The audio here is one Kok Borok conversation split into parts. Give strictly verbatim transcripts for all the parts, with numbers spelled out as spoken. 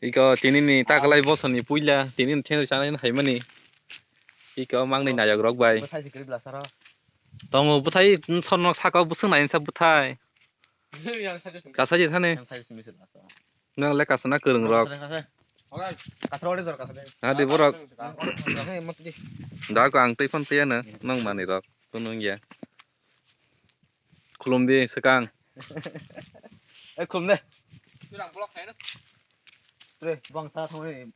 Iko tini ni takalai bosor ni puila, tini ni thengri chanai haimani. Iko mangni nayok rok bai. Bwthai si kwrwi bwla saro. Tongo bwthai, sorno saka bwswk nai sa bwthai. Yang sa je sini. Kasa je thani. Yang sa je sini sini. Nang le kasana kwrwng rok. Kasana, kasana. Kasana ore jor kasana. Hadi borok. Kasana, kasana, kasana, mati di. Da ko ang twi phone twi ano, nang mani rok. Kunung ya. Khulum di swkang. Eh, khulum de. Churang block khai na. Tre, bang sa thang ni.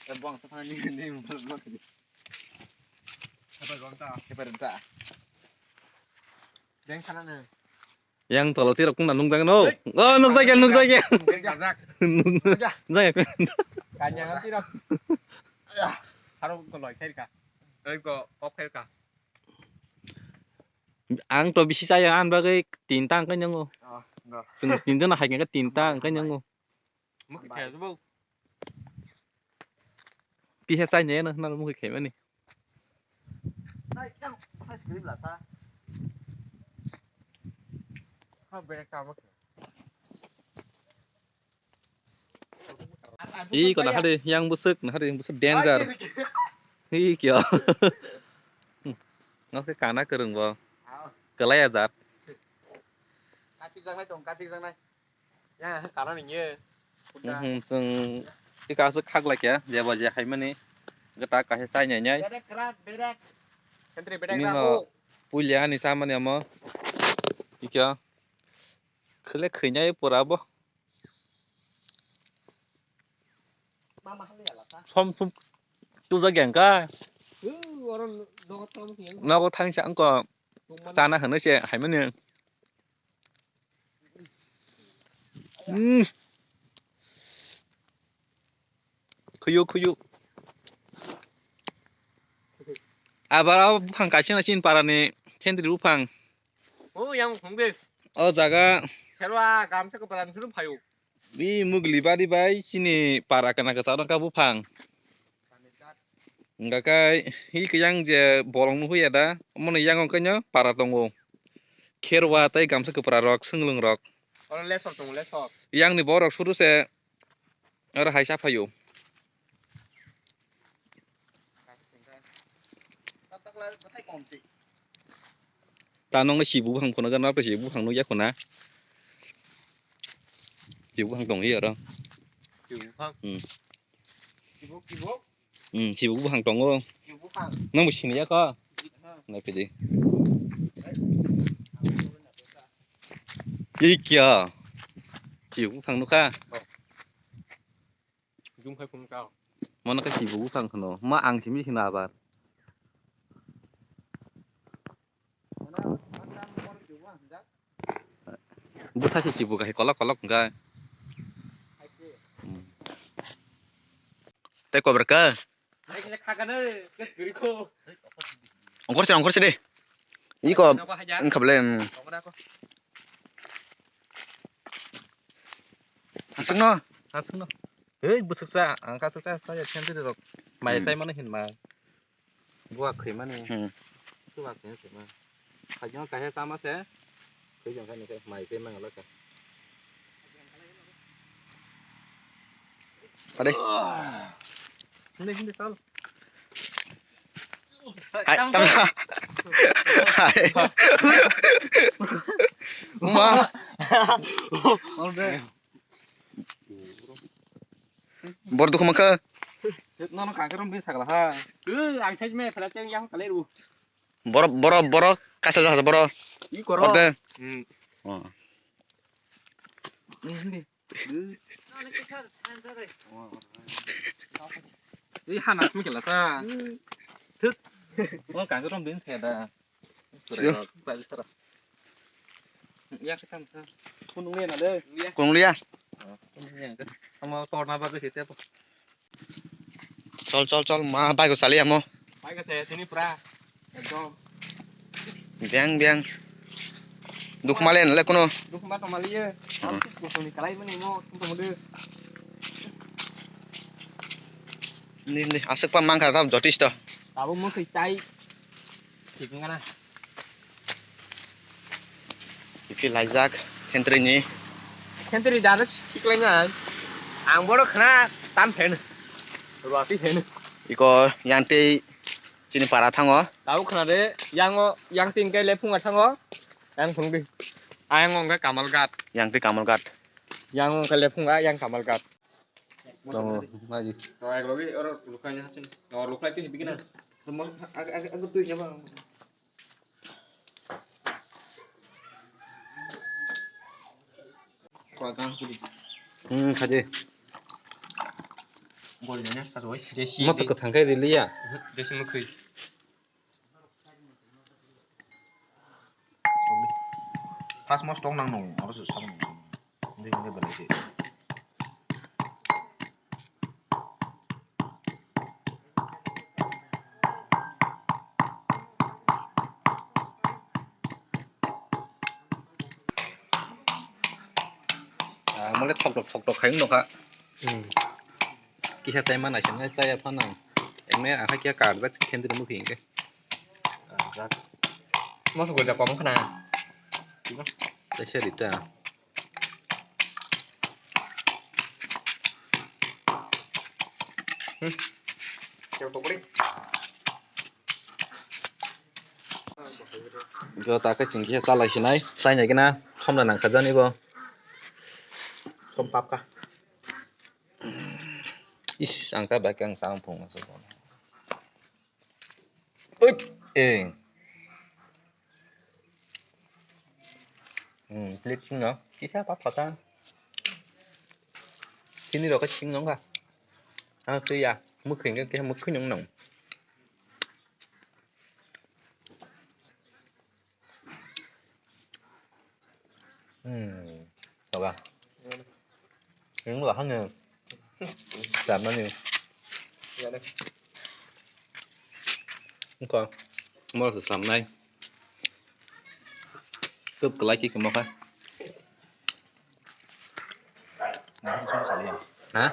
Eh, bang sa thang ni, ni block khai di. Hepa gonta. Hepa gonta. Beng khana ne. Yang tolo tirok tungna nukjak no? Hei. Oh, nukjak ya, nukjak ya. Nukjak. Nukjak ya. Kanya tirok. Ya, harok ko loi khair ka. Oi ko off khair ka. Ang to bisi chaya, ang bagwi tinta ang kanya ngo. Oh, no. Chwng tinta na hai kanya tinta ang kanya ngo. Mukhe khe bo. Kisa chai ne na na mukhe khe mani. Nai, yang, hai screen la sa. Ha, bere ka mukhe. Ih, ko nahari yang busuk, nahari yang busuk danger. Ih, kyo. Ngoke kana kerung bo. Kelai ajat. Kapik jang nai tong, kapik jang nai. Ya, karang ni ye. Mhm, chwng ika aswk khak lai khe, jeba je hai mani. Gata kaisa chai nai nai. Berek kra, berek. Sentri berek. Ini ra no ho. Pulia ni sa mani amo. Ika. Khele khainai pura bo. Mama hali ala ta. Som sum. Tu ja gyang ka. Hu, oro dogo tom ki. Nogo thang sa angko. Chana hano se hai mani. Hmm. Khuyu, khuyu. Abar abo buphang kaisa na chini para ni thendri buphang. O yang phung de. O jaga. Kherwa gamsa ko palan suru phayu. Bi mugli bari bai chini para kana ka tarang ka buphang. Hingka khe hi kiyang je bolong nukhuya da, omono yango khe no para tongo. Kherwa tei gamsa kwpra rok, swngwlwng rok. Oro lesor tongo, lesor. Yang ni borok suru se oro hai cha phaio. Ta nokni sibu buphang phunukgwi, nokni sibu buphang nukya khuna. Sibu buphang tongwi oro. Sibu buphang? Hmm. Sibu, sibu? Hmm, sibu buphang tongo. Sibu buphang? Nang bo siniya kho? Hmm. Nai phidi. Hai. Ei kya? Sibu buphang nukha? Oh. Jumphai phunukha. Mono khe sibu buphang kheno. Ma ang simi kheno abar. Bwtha se sibu kahai kolok kolok hwnkhe. Hmm. Tei kobra ka? Ongkhor se, ongkhor se de. Iko wngkha bwle, hmm. Aswkno. Aswkno. Hei, bwswksa, ang kaswksa, sa ya, sentry rok. Mai hmm. Sai mano hinma. Buwa khwimani. Hmm. Buwa khwimani sima. Khaijang kaisa chama se. Khwijang kani khe mai se mangala khe. Pade. Hindi, hindi, sal. Hai, tam. Hai. Ma. Orde. Bor dukhu mankha. Nono kangkhe rom bin sagla ha. Ang sai me phela cheng yang kalai ru. Boro, boro, boro kasa jasa boro. I koro. Orde. Hmm. Oh. Ini, ini. I hana mi kela sa. Thut. Oh, kangkhe rom bin sagla. Sure. Sure. Ya, kita bisa. Kunung liya na de. Kunung liya. Oh, kunung liya. Sama torna bagus itu apa? Chol, chol, chol, ma bike ko sali amo. Bike ko chaya sini pura. Ekdom. Biang, biang. Dukh malen le kuno. Dukh ma to maliye. Hmm. Am kis ko soni kalai mani mo, tum to mode. Ni, ni, aswk pa mangkha ta jotisto. Tabo mo sai chai. Thik wngkha na. Ipi laijak, Thentwrwini. Sentry direct khiklainai. Ang bono khna tam phen. Ruati phen. Iko yang tei chini para thango. Tau khna de, yango, yang tin kai lephunga thango. Yang phung di. Ayang ongka Kamalghat. Yang tei Kamalghat. Yang ongka lephunga, yang Kamalghat. Tongo, maji. To ek logi oro lukhai ni hasin. Oro lukhai ti bikina. Rumah, ag-, ag-, ag-, tu jaba. Kua gang kudi. Hmm, khaje. Gol nanya, satu, woi. Desi. Masa kwthang khai riliya? Mhm, desi mukhui. First most tong nang nung, oro se sabun. Ini, ini belai sih. Ah, mole thok thok thok thok khai nokha. Hmm. Kisa chai mana sing chai phano. Eng ne akha kya kar jak khendri mukhi ke. Kar jak. Masa gol jak kom khana. Tino. Chai se rita. Hmm. Kya to kore? Jo ta khe chwng kisa chalai sinai, chainai gina somna nangkha jani bo. Som papka. Is, ang ka bai kang sang phung sa. Ui, eh. Hmm, plate sing no, kisa papka ta. Sini rok sing nong ka. Ah, tu ya, mukhin ke, mukhin nong nong. Hmm. Coba. Ini lah hanya. Sama ni. Engkau mau sesamnai. Cukup kelai ki kemau kah? Nah, itu sama sekali ya. Hah?